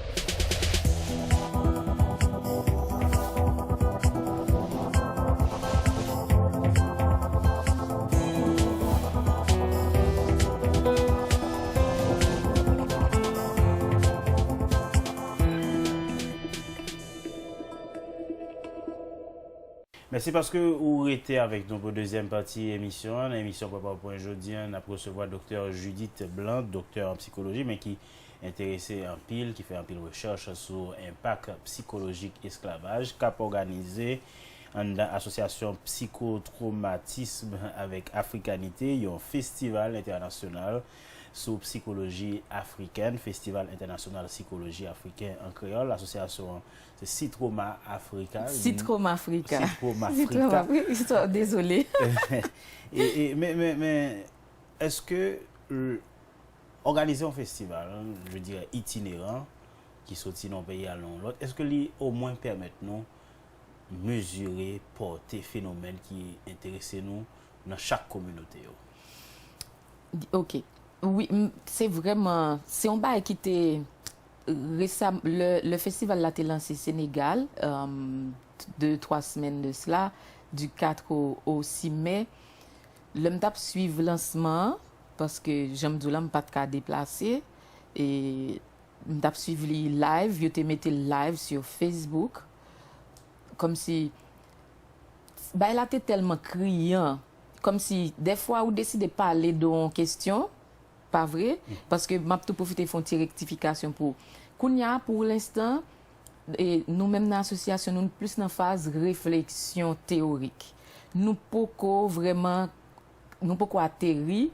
Mèsi paske ou rete avèk nou pou dezyèm pati emisyon an. Nan emisyon Pwen pa Pwen jodi a, n ap resevwa Doktè Judith Blanc, doktè an psikoloji, men ki enterese anpil, ki fè anpil rechèch sou enpak psikolojik esklavaj, k ap òganize anndan Asosyasyon Psikotwomatism avèk Afrikanite, yon festival entènasyonal sou psikoloji afrikèn, Festival Entènasyonal Sikoloji Afriken an kreyòl. Asosyasyon an, se Sitroma Afrika. Sitroma Afrika. Sitroma Afrika. Sitroma, wi, dezole. E, e, men, men, men, èske, euh, òganize yon festival, je dirais, itineran, ki soti nan yon peyi al nan yon lòt, èske li omwen pèmèt nou mezire pòte fenomèn ki enterese nou nan chak kominote yo? Ok. Wi, m, se vrèman, se yon bagay ki te resam, le, le festival la te lanse Senegal, euh, de twa semèn de cela, du quatre au, au six mai. Lè m t ap swiv lansman an, paske jan m di w la, m pa t ka deplase, e M t ap swiv li live, yo te mete l live sur Facebook. Kòmsi, bay la te tèlman kriyan. Kòmsi, dèfwa, ou deside pale de yon kesyon, pa vre? Paske m ap tou pwofite fè yon ti rektifikasyon pou ou. Kounye a, pou lenstan, e, nou menm nan asosyasyon, nou plis nan faz refleksyon teyorik. Nou poko vrèman, nou poko ateri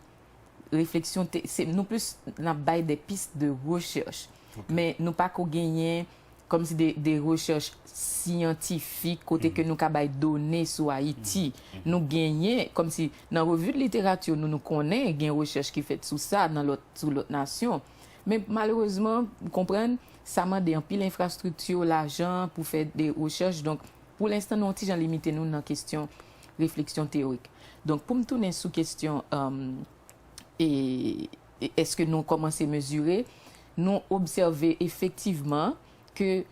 refleksyon, te, se, nou plis n ap bay de pis de rechèch. Men nou pa ko genyen kòmsi de, de rechèch syantifik kote ke nou ka bay done sou Ayiti. Nou genyen, kòmsi nan revi de literati nou, nou konnen gen rechèch ki fèt sou sa nan lòt, sou lòt nasyon. Men malerezman, ou konprann, sa mande anpil enfrastrikti, lajan pou fè de rechèch. Donk, pou lenstan, nou yon ti jan limite nou nan kesyon refleksyon teyorik. Donk, pou m tounen sou kesyon, um, e, e èske nou kòmanse mezire, nou obsève efektivman ke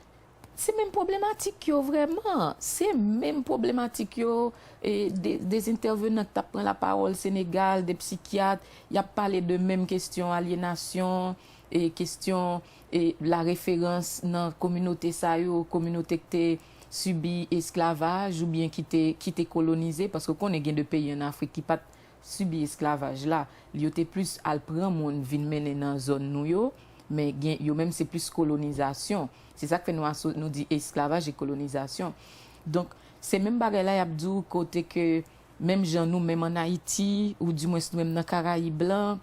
se menm pwoblematik yo vrèman. Se menm pwoblematik yo, e, de, de entèvenan ki t ap pran lapawòl Senegal, de psikyat, y ap pale de menm kesyon alyenasyon, e kesyon, e lareferans nan kominote sa yo, kominote ki te sibi esklavaj oubyen ki te, ki te kolonize, paske w konnen gen de peyi ann Afrik ki pa t sibi esklavaj la. Yo te plis al pran moun vin mennen nan zòn nou yo, men gen, yo menm se plis kolonizasyon. Se sa k fè nou aso-, nou di esklavaj e kolonizasyon. Donk, se menm bagay la y ap di w kote ke menm jan nou menm ann Ayiti, ou dimwens nou menm nan Karayib lan,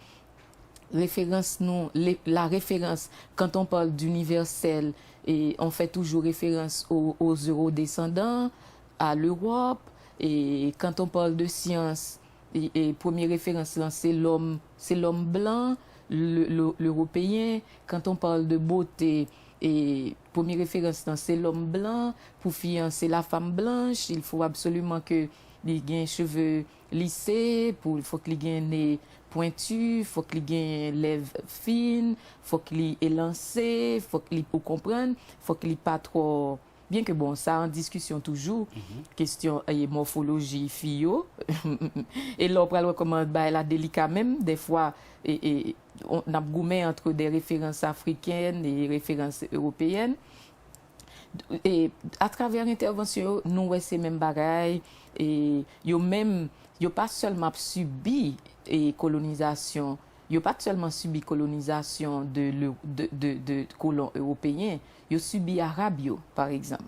referans nou, le, la référence, quand on parle d'universel, e on fait toujours référence aux, aux eurodescendants, à l'Europe, e quand on parle de science, e, e premye referans lan se lòm, se lòm blan, le, le, l'européen, quand on parle de beauté, e premye referans lan se lòm blan, pou fi an se la femme blanche, il faut absolument que li gen cheve lise, pou, fòk li gen ne pwenti, fòk li gen lèv fin, fòk li elanse, fòk li, ou konprann, fòk li pa twò, byen ke bon, sa an diskisyon toujou, kesyon, e, mòfoloji fi yo. E la w pral wè kòman bagay la delika menm, dèfwa, e, e, on, n ap goumen antre de referans afrikèn e referans ewopeyèn. E atravè entèvansyon yo, nou wè se menm bagay, e yo menm, yo pa sèlman ap sibi, e kolonizasyon, yo pa t sèlman sibi kolonizasyon de, le, de, de, de kolon ewopeyen, yo sibi Arab yo, pa egzanp.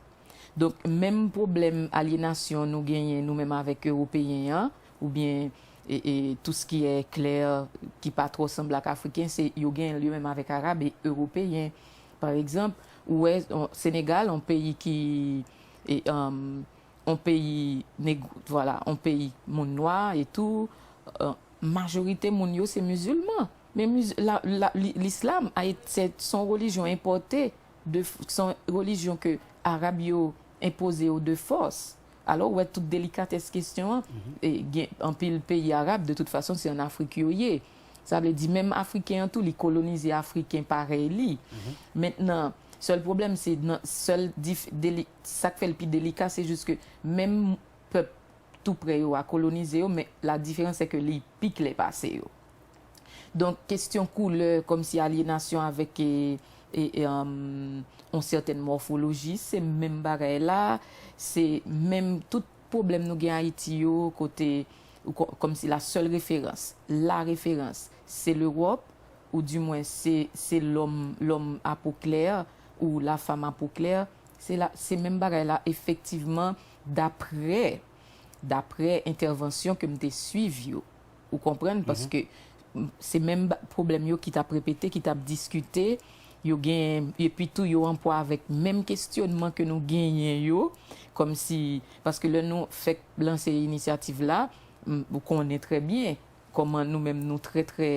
Donk, menm pwoblèm alyenasyon nou genyen nou menm avèk ewopeyen an, oubyen, e, e, tout ce qui est clair, ki pa twò sanble ak afriken, se yo genyen l yo menm avèk Arab e ewopeyen. Pa egzanp, ou wè, on, Senegal, on peyi ki, e, um, on peyi neg-, vwala, on peyi moun nwa e tou, euh, majorite moun yo se mizilman. Men miz-, la, la, li-, lislam a et-, se, se yon relijyon enpòte, de f-, se yon relijyon ke Arab yo enpoze yo de fòs. Alò, ou wè tout delikatès kesyon an, e gen anpil peyi Arab, de tout fason, se ann Afrik yo ye. Sa vle di, menm Afriken an tou, li kolonize Afriken parèy li. Mentnan, sèl pwoblèm, se nan, sèl dif-, deli-, sa k fè l pi delika, se jis ke menm pèp tou prè yo a kolonize yo, men la diferans, se ke li pi klè pase yo. Donk, kesyon koulè, kòmsi alyenasyon avèk, e, e, e, um, yon sètèn mòfoloji, se menm bagay la, se menm tout pwoblèm nou gen Ayiti yo, kote, ou kò-, kòmsi la sèl referans, la referans, se Lewòp, ou dimwen se, se lòm, lòm a po klè, ou la fam a po klè, se la, se menm bagay la, efektivman, daprè, daprè entèvansyon ke m te swiv yo. Ou konprann? Paske, m, se menm ba-, pwoblèm yo ki t ap repete, ki t ap diskite, yo gen, epi tou yo an pwa avèk menm kesyonman ke nou genyen yo, kòmsi, paske lè nou fèk lanse inisyativ la, m, ou konnen trè byen kòman nou menm nou trè, trè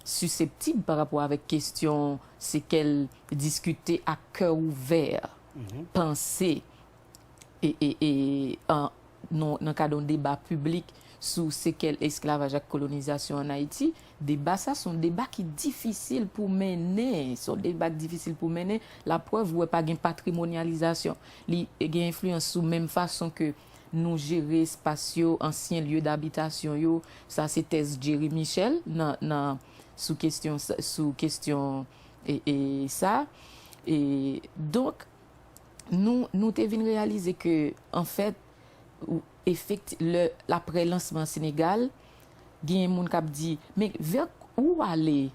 siseptib pa rapò avèk kesyon se kèl diskite ak kè ouvè, panse, e, e, e, an, non, nan kad yon deba piblik sou sekèl esklavaj ak kolonizasyon ann Ayiti, deba sa se yon deba ki difisil pou mennen, se yon deba ki difisil pou mennen, laprèv ou wè pa gen patrimonyalizasyon, li gen enfliyans sou menm fason ke nou jere espas yo, ansyen lye dabitasyon yo, sa se tèz Jerry Michel nan, nan, sou kesyon sa, sou kesyon e, e sa. E donk, nou, nou te vin reyalize ke, anfèt, ou, efekti-, lè, aprè lansman Senegal, genyen moun k ap di, men vè ou ale?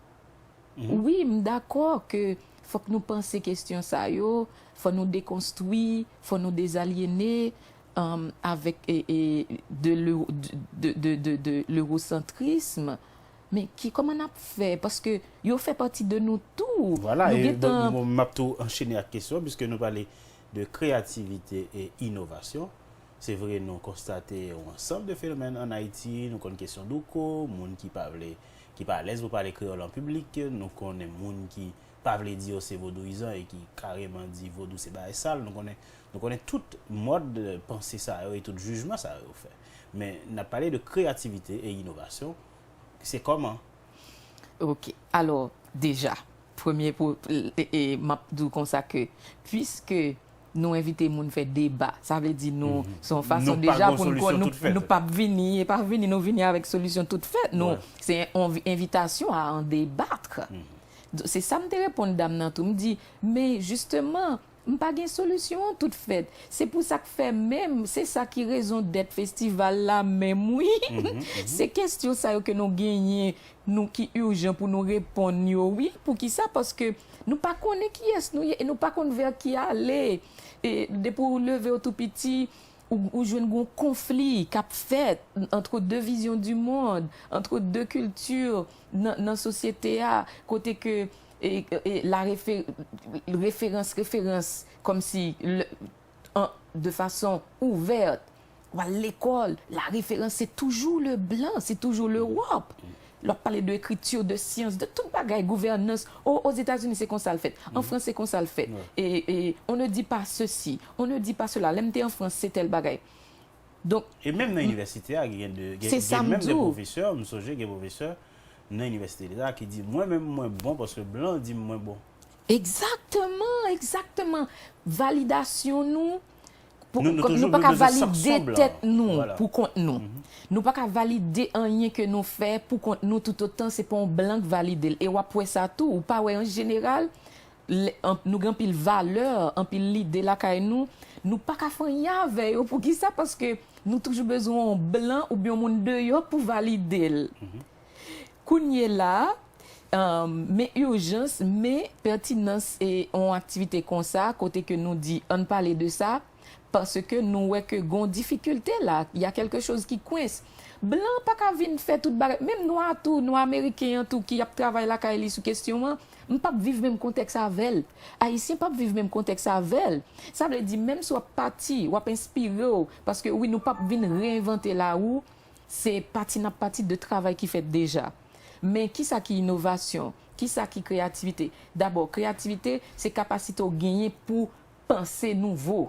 Wi, m dakò ke fòk nou panse kesyon sa yo, fò nou dekonstwi, fò nou dezalyene, um, avèk, e, e, de l'euro-, de, de, de, de, de l'eurocentrisme. Men ki, kòman n ap fè? Paske yo fè pati de nou tou. Vwala, nou e gentan bon, m ap tou anchene ak kesyon, piske nou pale de kreyativite e inovasyon. Se vre, nou konstate yon ansanm de fenomèn ann Ayiti, nou konn kesyon douko, moun ki pa vle, ki pa alèz pou pale kreyòl an piblik, nou konnen moun ki pa vle di yo se vodouyizan e ki kareman di vodou se bagay sal, nou konnen, nou konnen tout mòd panse sa yo e tout jijman sa yo fè. Men, n ap pale de kreyativite e inovasyon, se kòman? Ok. Alò, deja, premye pou, e, e, m ap di w konsa ke, piske nou envite moun fè deba, sa vle di nou, se yon fason deja pou nou, nou, nou p ap vini, e pa vini, nou vini avèk solisyon tout fèt. Nou, se yon envi-, envitasyon a en débattre. Se sa m te reponn dam nan tou. M di, men jisteman, m pa gen solisyon an tout fèt. Se pou sa k fè menm, se sa ki rezon dèt festival la menm, wi. Se kesyon sa yo ke nou genyen, nou ki ijan pou nou reponn yo, wi. Poukisa? Paske nou pa konnen kiyès nou ye e nou pa konn vè ki ale. E depi w leve w tou piti, ou, ou jwenn gon konfli k ap fèt entre deux visions du monde, entre deux cultures nan, nan sosyete a, kote ke, e, e, la refe-, referans, referans, kòmsi, le, an, de fason ouvèt, w al lekòl, la referans, se toujou le blan, se toujou Lewòp. Lè w ap pale de ekriti, de syans, de tout bagay, gouvènans, o, Ozetazini, se konsa l fèt. An Frans, se konsa l fèt. E, e, on ne dit pas ceci, on ne dit pas cela. Lè m te an Frans, se tèl bagay. Donk, e menm nan inivèsite a, gen de, gen, gen menm de pwofesè, m sonje gen pwofesè nan inivèsite leta ki di, mwen menm, mwen bon paske blan di m mwen bon. Egzakteman, egzakteman. Validasyon nou, pou, nou, nou pa ka valide tèt nou pou kont nou. Nou pa ka valide anyen ke nou fè pou kont nou toutotan se pa yon blan k valide l. E w ap wè sa tou, ou pa wè an jeneral, lè, an, nou gen anpil valè, anpil lide lakay nou, nou pa ka fè anyen avè yo. Poukisa? Paske nou toujou bezwen yon blan oubyen yon moun deyò pou valide l. Kounye la, um, men ijans, men pètinans e yon aktivite konsa, kote ke nou di, ann pale de sa, paske nou wè ke gon difikilte la, y a quelque chose qui coince. Blan pa ka vin fè tout bagay, menm nwa tou, nwa ameriken an tou ki ap travay lakay li sou kesyon an, m p ap viv menm kontèks avè l. Ayisyen p ap viv menm kontèks avè l. Sa vle di, menm si w ap pati, w ap enspire w, paske wi, nou p ap vin reenvante lawou, se pati n ap pati de travay ki fèt deja. Men kisa ki inovasyon? Kisa ki kreyativite? Dabò, kreyativite, se kapasite w genyen pou panse nouvo.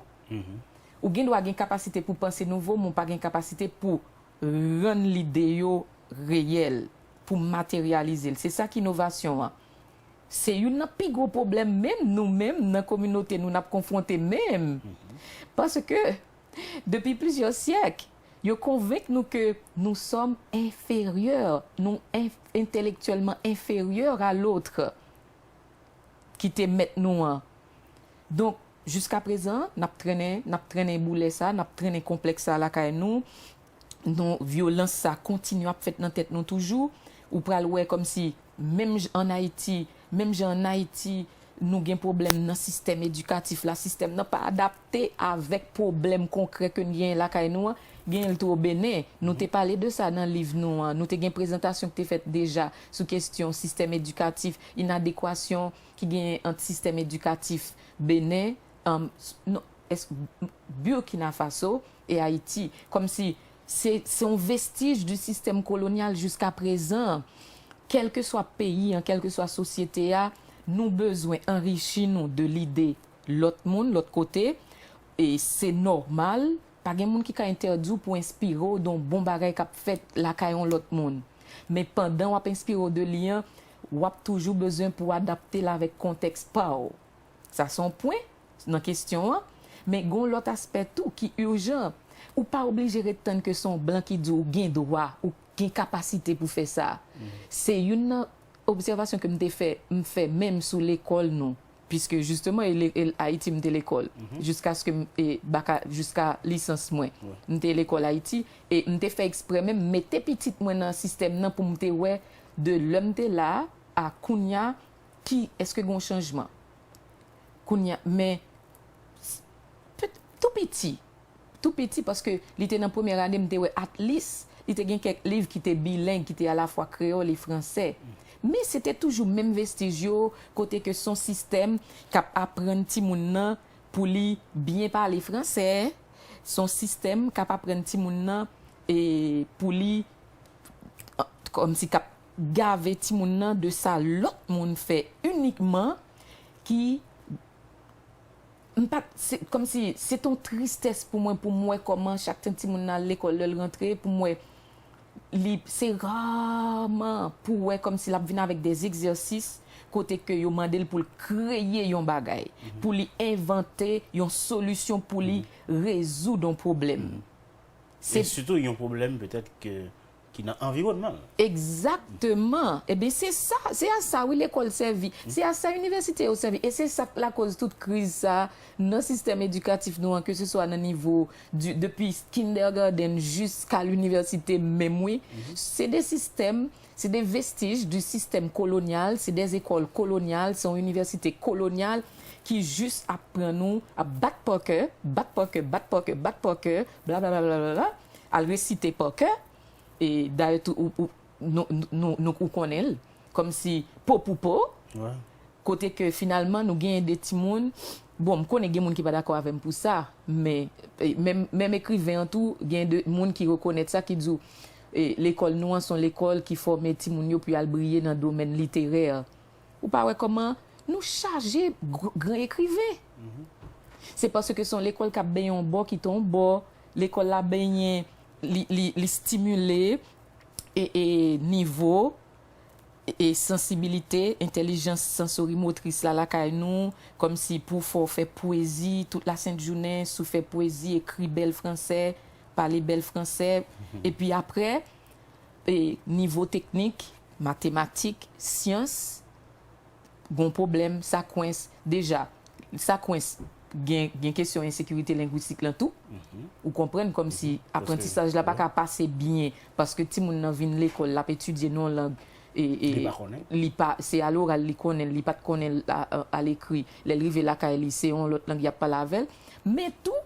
Ou gen dwa gen kapasite pou panse nouvo, men w pa gen kapasite pou rann lide yo reyèl, pou materyalize l. Se sa k inovasyon an. Se youn nan pi gwo pwoblèm menm nou menm nan kominote nou n ap konfwonte menm. Paske depi plizyè syèk, yo konvenk nou ke nous sommes inférieurs, nou en-, intellectuellement inférieurs à l'autre ki te mèt nou an. Donk, jiskaprezan, n ap trennen, n ap trennen boulè sa, n ap trennen konplèks sa lakay nou. Nou, vyolans sa kontinye ap fèt nan tèt nou toujou. Ou pral wè kòmsi, menm jan ann Ayiti, menm jan ann Ayiti, nou gen pwoblèm nan sistèm edikatif la, sistèm nan pa adapte avèk pwoblèm konkrè ke n genyen lakay nou an. Genyen l tou o Benen. Nou te pale de sa nan liv nou an. Nou te gen prezantasyon ki te fèt deja sou kesyon sistèm edikatif, inadekwasyon ki genyen ant sistèm edikatif Benen, um, s-, non, èske Burkina Faso e Ayiti. Kòmsi se, se yon vestij di sistèm kolonyal jiskaprezan. Kèlkeswa peyi an, kèlkeswa sosyete a, nou bezwen anrichi nou de lide lòt moun, lòt kote. E se nòmal, pa gen moun ki ka entèdi w pou enspire w de yon bon bagay k ap fèt lakay yon lòt moun. Men pandan w ap enspire w de li an, w ap toujou bezwen pou w adapte l avèk kontèks pa w. Sa se yon pwen nan kesyon an, men gen yon lòt aspè tou ki ijan. Ou pa oblije ret tann ke se yon blan ki di w ou gen dwa, ou gen kapasite pou fè sa. Se youn nan obsèvasyon ke m te fè, m fè menm sou lekòl nou, piske jisteman, e le- e Ayiti m te lekòl, jiskaske m- e baka, jiska lisans mwen, m te lekòl Ayiti, e m te fè eksprè menm mete pitit mwen nan sistèm nan pou m te wè de lè m te la a kounya, ki, èske gen yon chanjman? Kounya, men, s- pet- tou piti, tou piti, paske li te nan premyè ane, m te wè at least li te gen kèk liv ki te bileng, ki te alafwa kreyòl e fransè. Men se te toujou menm vestij yo, kote ke se yon sistèm k ap aprann timoun nan pou li byen pale fransè, se yon sistèm k ap aprann timoun nan e pou li, kòmsi k ap gave timoun nan de sa lòt moun fè inikman, ki m pa t- se kòmsi se t yon tristès pou mwen, pou m wè kòman chak tan timoun nan al lekòl, lè l rantre, pou m wè li, se raman pou wè kòmsi l ap vin avèk de egzèsis kote ke yo mande l pou l kreye yon bagay, pou li envante yon solisyon, pou li rezoud yon pwoblèm. Se sitou yon pwoblèm petèt ke ki nan anviwònman l. Egzakteman. Ebyen, se sa, se a sa, wi, lekòl sèvi. Se a sa inivèsite yo sèvi. E se sa k lakòz tout kriz sa nan sistèm edikatif nou an, ke se swa nan nivo di, depi kindergarten jiska linivèsite menm, wi. Se de sistèm, se de vestij di sistèm kolonyal, se de lekòl kolonyal, se yon inivèsite kolonyal ki jis ap pran nou, ap bat pa kè, bat pa kè, bat pa kè, bat pa kè, blablabla, al resite pa kè. E dayè tou, ou, ou, nou, nou, nou, ou konnen l, kòmsi po pou po, kote ke finalman nou genyen de timoun, bon, m konnen gen moun ki pa dakò avè m pou sa, men, e, menm, menm ekriven an tou, gen de moun ki rekonèt sa, ki di w, e, lekòl nou an se yon lekòl ki fòme timoun yo pou y al briye nan domèn literè. Ou pa wè kòman nou chaje gr- gran ekriven? Se paske se yon lekòl k ap benyen yon bò ki te yon bò, lekòl la benyen, li, li, li stimile e, e nivo e, e sansibilite, entèlijans sansorimotris la lakay nou, kòmsi pou fè w fè pwezi tout lasent jounen, si w fè pwezi, ekri bèl fransè, pale bèl fransè, epi apre, e nivo teknik, matematik, syans, gon pwoblèm, sa kwens. Deja, sa kwens, gen, gen kesyon ensekirite lengwistik lan tou. Ou konprann, kòmsi aprantisaj la pa ka pase byen, paske timoun nan vin lekòl, l ap etidye nan yon lang, e, e, li pa, se aloral li konnen l, li pa t konnen l a, a, alekri. Lè l rive lakay li, se yon lòt lang y ap pale avè l. Men tou,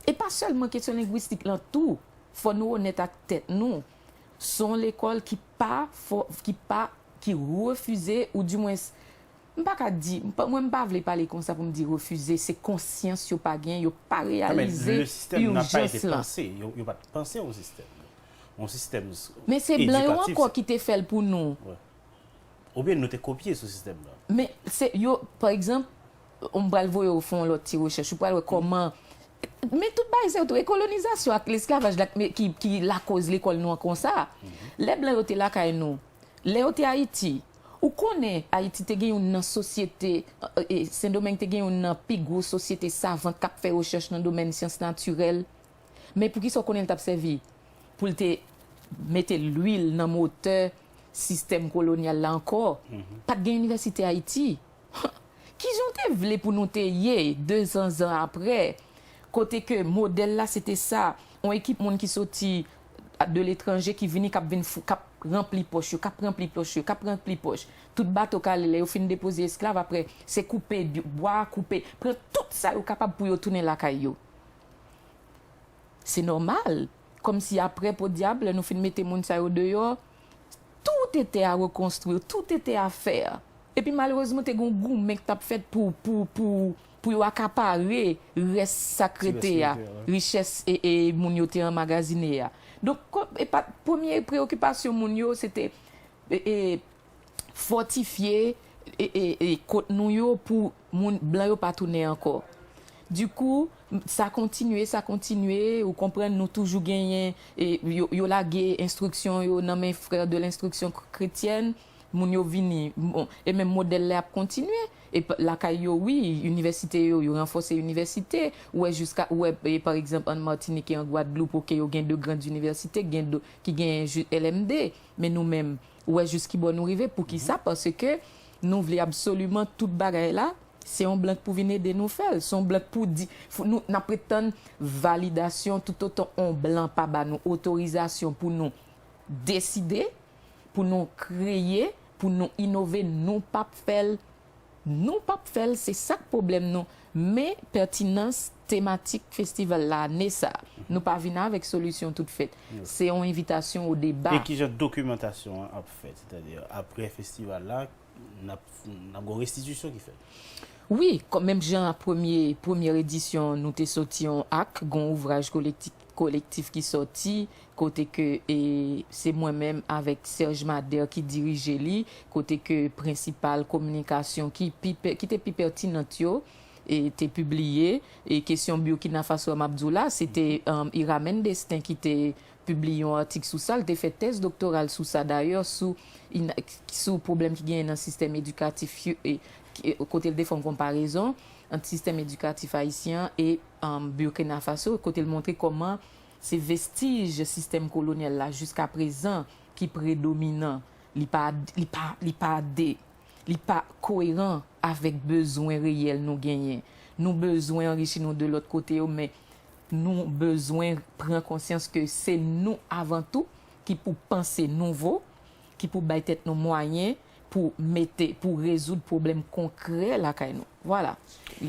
e pa sèlman kesyon lengwistik lan tou, fò nou onèt ak tèt nou. Se yon lekòl ki pa fò, ki pa, ki refize, oudimwens, m pa ka di, m pa- mwen m pa vle pale konsa pou m di refize, se konsyans yo pa gen, yo pa reyalize ijans lan. Yo, yo pa t panse yon sistèm. Yon sistèm s- Men se blan yo ankò ki te fè l pou nou. Oubyen nou te kopye sou sistèm lan. Men se yo, pa egzanp, m pral voye w fè yon lòt ti rechèch, ou pral wè kòman. Men tout bagay sa yo tou, e kolonizasyon ak lesklavaj la k- ki, ki lakòz lekòl nou an konsa. Lè blan yo te lakay nou, lè yo te Ayiti, ou konnen Ayiti te gen youn nan sosyete, e, Sendomeng te gen youn nan pi gwo sosyete savant k ap fè rechèch nan domèn syans natirèl. Men poukisa w konnen l t ap sèvi? Pou l te mete lwil nan motè sistèm kolonyal la ankò. Pa t gen inivèsite Ayiti. Kijan w te vle pou nou te ye dezan zan apre, kote ke modèl la se te sa, yon ekip moun ki soti de letranje ki vini, k ap vin fou, k ap ranpli pòch yo, k ap ranpli pòch yo, k ap ranpli pòch. Tout bato k ale, lè yo fin depoze esklav, apre, se koupe bwa, koupe, pran tout sa yo kapab pou yo tounen lakay yo. Se nòmal. Kòmsi apre, podyab, lè nou fin mete moun sa yo deyò, tout était à reconstruire, tout était à faire. Epi malerezman, te gen yon goumen k t ap fèt pou, pou, pou, pou yo akapare rès sa k rete a, richès e, e moun yo te anmagazine a. Donk, e pa, premye preyokipasyon moun yo, se te, e, e, fòtifye e, e, e, kot nou yo pou moun blan yo pa tounen ankò. Dikou, sa kontinye, sa kontinye, ou konprann, nou toujou genyen, e, yo, yo lage enstriksyon yo nan men frè de lenstriksyon kretyèn, Moun yo vini, bon, e menm modèl la ap kontinye. E lakay yo, wi, inivèsite yo, yo ranfòse inivèsite. Ou wè jiska, ou wè, e, pa egzanp, an Matinik e an Gwadloup, oke, yo gen de grandes universités, gen de, ki gen L M D. Men nou menm, ou wè jis ki bò nou rive. Poukisa? Paske nou vle absoliman tout bagay la, se yon blan k pou vin ede nou fè l. Se yon blan k pou di, nou, n ap ret tann validasyon toutotan yon blan pa ba nou otorizasyon pou nou deside, pou nou kreye, pou nou inove, nou p ap fè l. Nou p ap fè l, se sa k pwoblèm nou. Men pètinans tematik festival la, ane sa, nou pa vin avèk solisyon tout fèt. Se yon envitasyon o deba. E kijan dokimantasyon an ap fèt? Sètadi, apre festival la, n ap, n ap gen yon restitisyon ki fèt. Wi, kòm menm jan premye, premyè edisyon, nou te soti yon ak, gen yon ouvraj kolektif, kolektif ki sòti, kote ke, e, se mwen menm avèk Serge Madère ki dirije li, kote ke prensipal kominikasyon ki pi pè-, ki te pi pètinant yo, e, te pibliye. E kesyon Burkina Faso a m ap di w la, se te, um, Ira Mendestin ki te pibliye yon atik sou sa. L te fè tèz doktoral sou sa, dayè, sou, sou pwoblèm ki genyen nan sistèm edikatif, e, kote l te fè yon konparezon ant sistèm edikatif ayisyen an e, um, Burkina Faso, kote l montre kòman se vestij sistèm kolonyal la jiska prezan ki predominan. Li pa, li pa, li pa de, li pa koeran avèk bezwen reyèl nou genyen. Nou bezwen anrichi nou de lòt kote yo, men nou bezwen pran konsyans ke se nou avan tou ki pou panse nouvo, ki pou bay tèt nou mwayen pou mete, pou rezoud pwoblèm konkrè lakay nou. Vwala.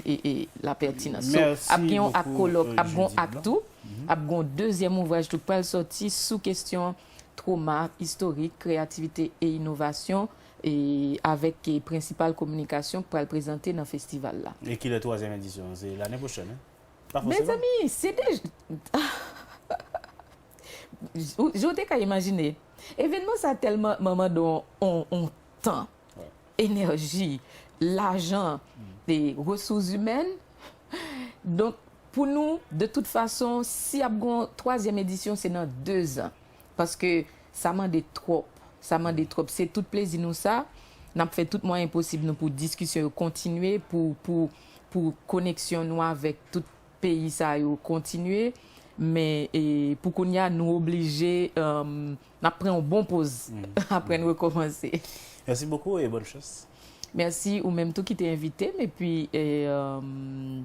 E, e, la pètinans. So, ap gen yon ak kolòk, ap gen yon ak tou, ap gen yon dezyèm ouvraj tou k pral sòti sou kesyon twoma istorik, kreyativite e inovasyon, e avèk, e, prensipal kominikasyon k pral prezante nan festival la. E kilè twazyèm edisyon an? Se lane pwochèn, en? Pa fòseman. Mezanmi, se de, ou, jan w te ka imajine, evènman sa tèlman mande yon, yon, yon tan, enèji, lajan, e resous imèn. Donk, pou nou, de tout fason, si ap gen yon twazyèm edisyon, se nan dezan. Paske sa mande twòp. Sa mande twòp. Se tout plezi nou sa. N ap fè tout mwayen posib nou pou diskisyon yo kontinye, pou, pou, pou koneksyon nou avèk tout peyi sa yo kontinye. Men, e, pou kounye a, nou oblije, um, n ap pran yon bon poz apre n rekòmanse. Merci beaucoup et bonne chance. Mèsi ou menm tou ki te envite m. Epi, e, um,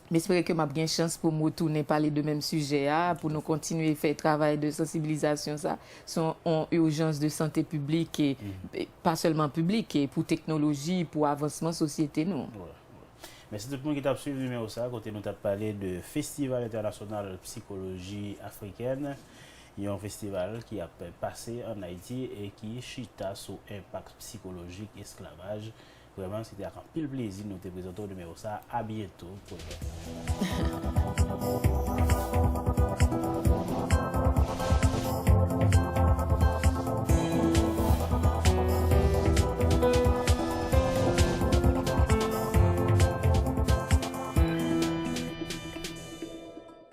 m espere ke m ap gen chans pou m retounen pale de menm sijè a, pou nou kontinye fè travay de sansibilizasyon sa. Se yon, yon ijans de sante piblik, e, e pa sèlman piblik, e pou teknoloji, pou avansman sosyete nou. Mèsi tout moun ki t ap swiv nimewo sa a, kote nou t ap pale de Festival Entènasyonal Psikoloji Afrikèn, yon festival ki ap pase ann Ayiti e ki chita sou enpak psikolojik esklavaj. Vrèman, se te ak anpil plezi nou te prezante w nimewo sa a. A byento pou